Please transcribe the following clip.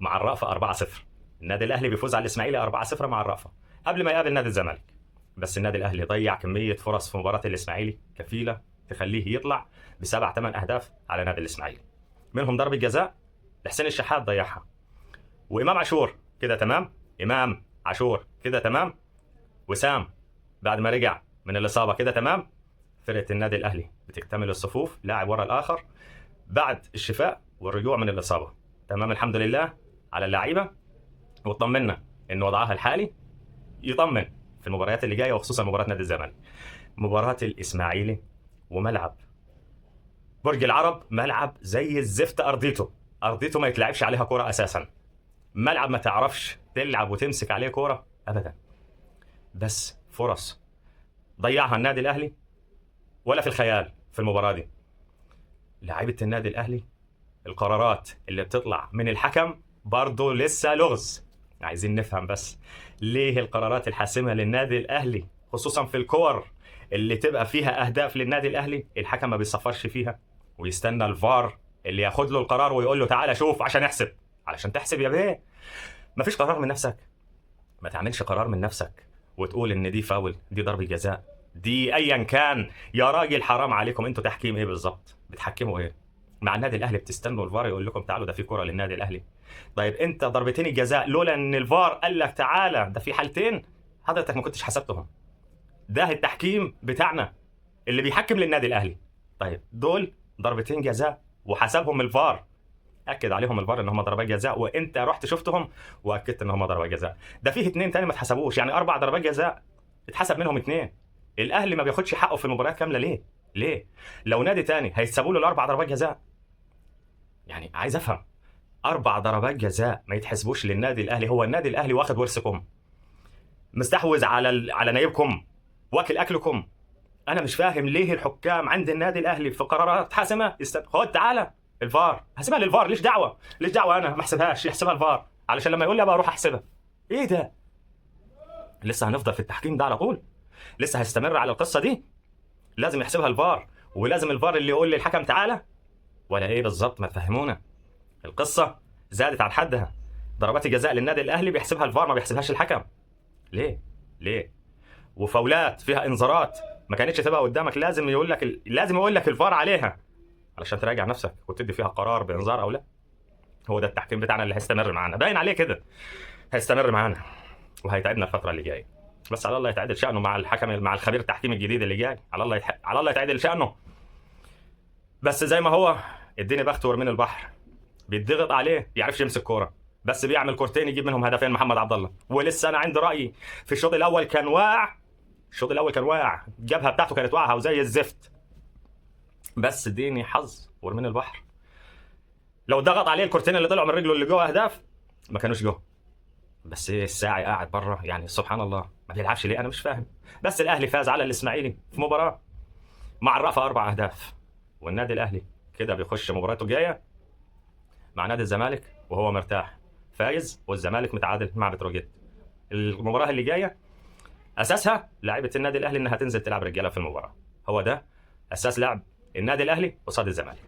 مع الرأفة 4-0. النادي الاهلي بيفوز على الاسماعيلي 4-0 مع الرأفة قبل ما يقابل نادي الزمالك. بس النادي الاهلي ضيع كمية فرص في مباراة الاسماعيلي كفيله تخليه يطلع بسبع ثمان اهداف على نادي الاسماعيلي، منهم ضربه جزاء لحسين الشحات ضيعها، وامام عاشور كده تمام، امام عاشور كده تمام، وسام بعد ما رجع من الاصابة كده تمام. فرقه النادي الاهلي بتكتمل الصفوف لاعب ورا الاخر بعد الشفاء والرجوع من الاصابة. تمام الحمد لله على اللعيبة، واطمنا ان وضعها الحالي يطمن في المباريات اللي جاية، وخصوصا مباراة نادي الزمالك. مباراة الاسماعيلي وملعب برج العرب، ملعب زي الزفت، ارضيته ما يتلعبش عليها كورة اساسا، ملعب ما تعرفش تلعب وتمسك عليه كورة ابدا. بس فرص ضيعها النادي الاهلي ولا في الخيال في المباراة دي. لعيبة النادي الاهلي القرارات اللي بتطلع من الحكم برضه لسه لغز، عايزين نفهم بس ليه القرارات الحاسمة للنادي الاهلي خصوصا في الكور اللي تبقى فيها اهداف للنادي الاهلي الحكم ما بيصفرش فيها، ويستنى الفار اللي ياخد له القرار ويقول له تعالى شوف عشان احسب، علشان تحسب يا بيه. مفيش قرار من نفسك، ما تعملش قرار من نفسك وتقول ان دي فاول، دي ضربة جزاء، دي ايا كان. يا راجل حرام عليكم، انتوا تحكيم ايه بالظبط؟ بتحكموا ايه؟ مع النادي الاهلي بتستنوا الفار يقول لكم تعالوا ده في كرة للنادي الاهلي. طيب انت ضربتين الجزاء لولا ان الفار قال لك تعالى ده في حالتين حضرتك ما كنتش حسبتهم. ده التحكيم بتاعنا اللي بيحكم للنادي الاهلي. طيب دول ضربتين جزاء وحسبهم الفار، اكد عليهم الفار ان هم ضربات جزاء، وانت رحت شفتهم واكدت ان هم ضربات جزاء. ده فيه اتنين تاني ما اتحسبوش، يعني 4 ضربات جزاء اتحسب منهم 2. الاهلي ما بياخدش حقه في المباريات كاملة ليه؟ ليه؟ لو نادي تاني هيتسابوا له ال4 ضربات جزاء. يعني عايز افهم، 4 ضربات جزاء ما يتحسبوش للنادي الاهلي؟ هو النادي الاهلي واخد ورثكم، مستحوذ على نايبكم، واكل اكلكم. انا مش فاهم ليه الحكام عند النادي الاهلي في قرارات حاسمة خد تعالى الفار، هسيبها للفار، ليش دعوه؟ ليش دعوه انا ما احسبهاش، يحسبها الفار علشان لما يقول لي ابقى اروح احسبها. ايه ده؟ لسه هنفضل في التحكيم ده على طول؟ لسه هيستمر على القصة دي؟ لازم يحسبها الفار، ولازم الفار اللي يقول للحكم تعالى، ولا ايه بالظبط؟ ما تفهمونا. القصة زادت عن حدها. ضربات الجزاء للنادي الاهلي بيحسبها الفار ما بيحسبهاش الحكم. ليه؟ ليه؟ وفاولات فيها انذارات ما كانتش تبقى قدامك، لازم يقول لك لازم يقول لك الفار عليها علشان تراجع نفسك وتدي فيها قرار بانذار او لا. هو ده التحكيم بتاعنا اللي هيستمر معانا، باين عليه كده هيستمر معانا وهيتعبنا الفترة اللي جاية. بس على الله يتعدل شأنه مع الحكم، مع الخبير التحكيم الجديد اللي جاي، على الله على الله يتعدل شأنه. بس زي ما هو اديني بخت ورميني البحر، بيتضغط عليه يعرفش يمسك كورة، بس بيعمل كورتين يجيب منهم هدفين محمد عبد الله. ولسه انا عندي رايي في الشوط الاول كان واقع، الشوط الاول كان واقع، الجبهة بتاعته كانت واقعه وزي الزفت، بس اديني حظ ورميني البحر. لو ضغط عليه الكورتين اللي طلعوا من رجله اللي جوه اهداف ما كانوش جوه. بس ايه الساعي قاعد بره، يعني سبحان الله ما بيلعبش ليه؟ انا مش فاهم. بس الاهلي فاز على الاسماعيلي في مباراة مع الرأفة 4 اهداف، والنادي الاهلي كده بيخش مباراته الجاية مع نادي الزمالك وهو مرتاح، فايز، والزمالك متعادل مع بتروجيت. المباراة اللي جاية اساسها لعيبة النادي الاهلي انها تنزل تلعب رجاله في المباراة، هو ده اساس لعب النادي الاهلي قصاد الزمالك.